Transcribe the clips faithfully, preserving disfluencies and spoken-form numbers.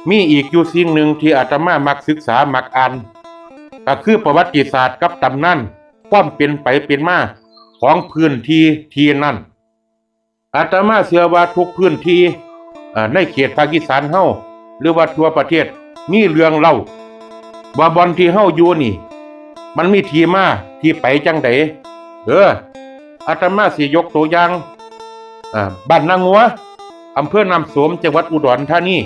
มีอีกอยู่สิ่งหนึ่งที่อาตมามักศึกษามักอ่าน ก็คือประวัติศาสตร์กับตำนานความเป็นไปเป็นมาของพื้นที่ที่นั่น อาตมาเชื่อว่าทุกพื้นที่ เอ่อ ในเขตภาคอีสานเฮา หรือว่าทั่วประเทศ มีเรื่องเล่า ว่าบ่อนที่เฮาอยู่นี่ มันมีที่มาที่ไปจั่งใด เออ อาตมาสิยกตัวอย่าง อ่า บ้านนางัว อำเภอน้ำโสม จังหวัดอุดรธานี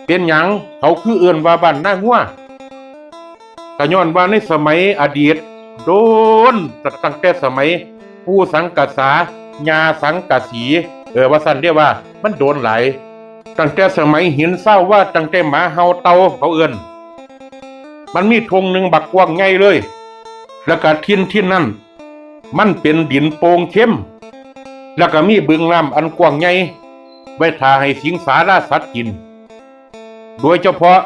เป็นหยังเขาคือเอิ้นว่าบ้านนางัว ก็ย้อนว่าในสมัยอดีต โดน ตั้งแต่สมัยปู่สังกะสา ย่าสังกะสี เออ ว่าซั่นเด้ว่า มันโดนหลาย ตั้งแต่สมัยหินซาวา ตั้งแต่หมาเห่าเต่าเขาเอิ้น มันมีท่งหนึ่งบักกว้างใหญ่เลย แล้วก็ถิ่นที่นั่น มันเป็นดินโป่งเค็ม แล้วก็มีบึงน้ำอันกว้างใหญ่ ไว้ถ่าให้สิงสาราสัตว์กิน โดยเฉพาะ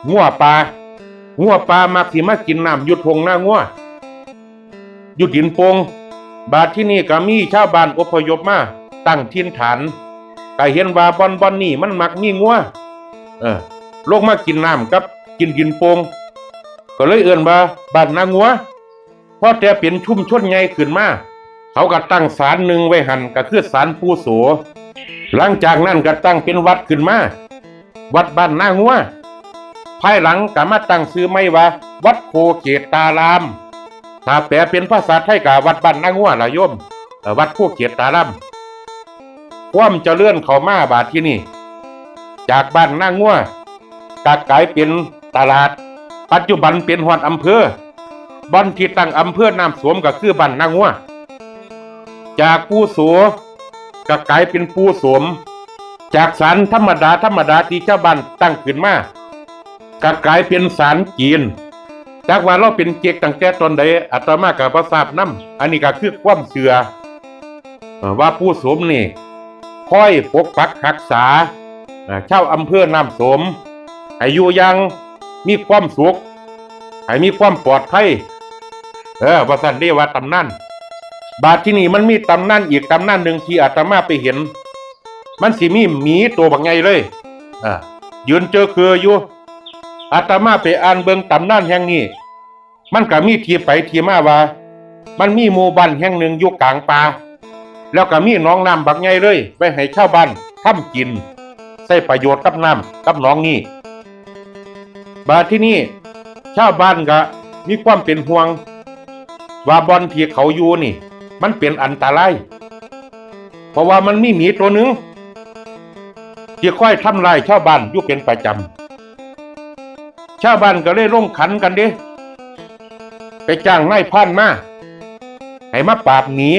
งัวป่า งัวป่ามักสิมากินน้ำอยู่ท่งนางัว อยู่ดินโป่ง บาดที่นี่ก็มีชาวบ้านอพยพมาตั้งถิ่นฐาน ก็เห็นว่าบ่อนบ่อนนี่มันมักมีงัว เออ ลงมากินน้ำกับกินดินโป่ง ก็เลยเอิ้นว่าบ้านนางัว พอแต่เป็นชุมชนใหญ่ขึ้นมา เขาก็ตั้งศาลหนึ่งไว้หั่น ก็คือศาลปู่โส หลังจากนั้นก็ตั้งเป็นวัดขึ้นมา วัดบ้านนางัว ภายหลังก็มาตั้งชื่อใหม่ว่า วัดโคเกตตาราม ถ้าแปลเป็นภาษาไทยก็วัดบ้านนางัวล่ะโยม เอ่อ วัดโคเกตตาราม ความเจริญเข้ามาบาดที่นี่ จากบ้านนางัว ก็กลายเป็นตลาด ปัจจุบันเป็นฮอดอำเภอ บ่อนที่ตั้งอำเภอน้ำโสมก็คือบ้านนางัว จากปู่โสก็กลายเป็นปู่โสม จากศาลธรรมดาธรรมดาที่ชาวบ้านตั้งขึ้นมา ก็กลายเป็นศาลจีน จักว่าเราเป็นเก๊กตั้งแต่ตอนใด อาตมาก็บ่ทราบนำ อันนี้ก็คือความเชื่อ เอ่อ ว่าปู่โสมนี่คอยปกปักรักษา เอ่อ ชาวอำเภอน้ำโสม ให้อยู่อย่างมีความสุข ให้มีความปลอดภัย เออ ว่าซั่นเด้ว่าตำนาน บาดที่นี่มันมีตำนานอีกตำนานหนึ่งที่อาตมาไปเห็น มันสิมีหมีตัวบักใหญ่เลย เออ ยืนเจอคืออยู่ อาตมาไปอ่านเบิ่งตำนานแห่งนี้ มันก็มีที่ไปที่มาว่า มันมีหมู่บ้านแห่งหนึ่งอยู่กลางป่า แล้วก็มีหนองน้ำบักใหญ่เลย ไว้ให้ชาวบ้านทำกิน ใช้ประโยชน์กับน้ำกับหนองนี้ บาดที่นี่ชาวบ้านก็มีความเป็นห่วง ว่าบ่อนที่เขาอยู่นี่ มันเป็นอันตราย เพราะว่ามันมีหมีตัวหนึ่ง ที่คอยทำลายชาวบ้านอยู่เป็นประจำ ชาวบ้านก็เลยลงขันกันเด้ ไปจ้างนายพรานมา ให้มาปราบหมี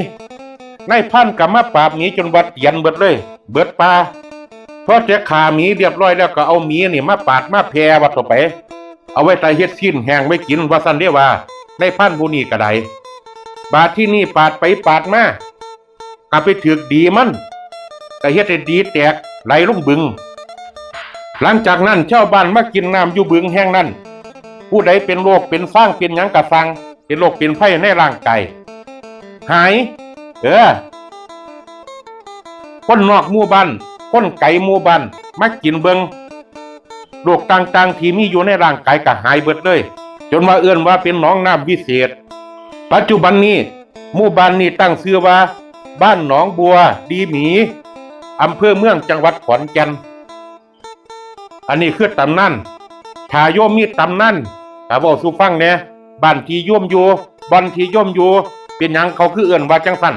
นายพรานก็มาปราบหมีจนว่าเตียนเบิดเลย เบิดป่า พอจะฆ่าหมีเรียบร้อยแล้วก็เอาหมีนี่มาปาดมาแผ่ว่าต่อไป เอาไว้ถ่าเฮ็ดซี้นแห้งไว้กิน ว่าซั่นเด้ว่า นายพรานผู้นี้ก็ได้ บาดที่นี่ปาดไปปาดมา ก็ไปถืกดีมัน ก็เฮ็ดให้ดีแตกไหลลงบึง หลังจากนั้นชาวบ้านมากินน้ำอยู่บึงแห่งนั้น ผู้ใดเป็นโรคเป็นซางเป็นหยังกะซัง เป็นโรคเป็นภัยในร่างกาย หาย เออ คนนอกหมู่บ้าน คนไกลหมู่บ้าน มากินเบิ่ง โรคต่างๆที่มีอยู่ในร่างกายก็หายเบิดเลย จนว่าเอิ้นว่าเป็นหนองน้ำวิเศษ ปัจจุบันนี้หมู่บ้านนี้ตั้งชื่อว่าบ้านหนองบัวดีหมี อำเภอเมืองจังหวัดขอนแก่น อันนี้คือตำนาน ถ้าโยมมีตำนานก็เว้าสู่ฟังแหน่ บ้านที่โยมอยู่ บ่อนที่โยมอยู่ เป็นหยังเขาคือเอิ้นว่าจั่งซั่น